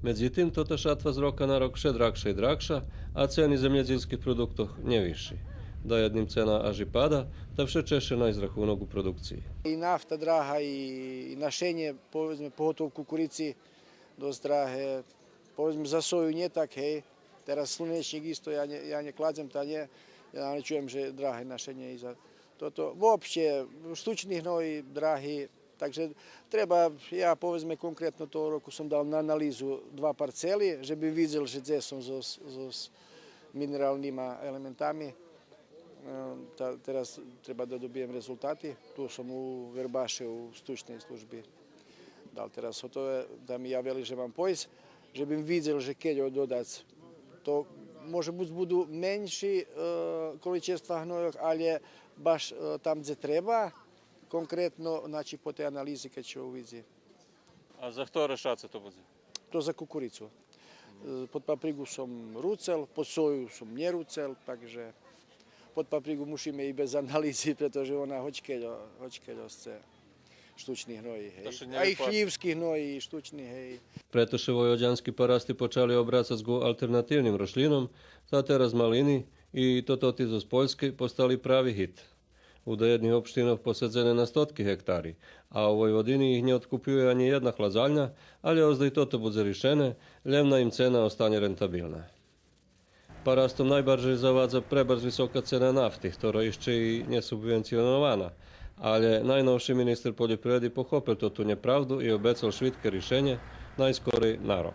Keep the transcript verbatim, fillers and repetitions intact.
Медзитим, тота шатва з рока на рок вше драгша и драгша, а цени землєдзийских продуктох нє висши. Даєдним цена аж и пада, та вше чежше найсц рахунок у продукциї. И нафта драга, и, и нашенє, поведзме, поготово кукурици, досц драге. Поведзме, за сою нє так, гей. Тераз слунечнїк исто, я нє, я нє кладзем, та нє, я нє чуєм же драге нашенє и за тото. Вообще, штучни гної драги, так же треба, я, поведзме, конкретно того року сом дал на анализу два парцели, же би видзел же дзе сом зоз, зоз минералнима елементами. Е, та, тераз треба да добиєм резултати. Ту сом у Вербаше у штучней служби дал тераз готове, та ми явели же мам пойсц, же бим видзел же кельо додац. То може буц буду менши, е, количества гнойох, алє баш, е, там дзе треба, конкретно, значи, по тей анализи кед ше увидзи. А за хтори шат то будзе? То за кукурицу. Е, под паприґу сом руцел, под сою сом нє руцел, так же под паприґу мушиме и без анализи, прето же вона гоч кельо, гоч кельо сце штучни гної, гей. Та ше нє виплац- А и хлївски гної, и штучни, гей. Прето ше войводянски парасти почали обрацац ґу алтернативним рошлїном, та тераз малини и тототи зоз Польскей постали прави гит. У даєдних општинох посадзене на стотки гектари, а у Войводини их нє одкупює анї єдна хладзальня, алє озда и тото будзе ришене, лєм най им цена останє рентабилна. Парастом найбаржей завадза пребарз висока цена нафти, хтора ище и нє субвенционована, алє найновши министер польопривреди похопел тоту нєправду и обецал швидке ришенє найскорей на рок.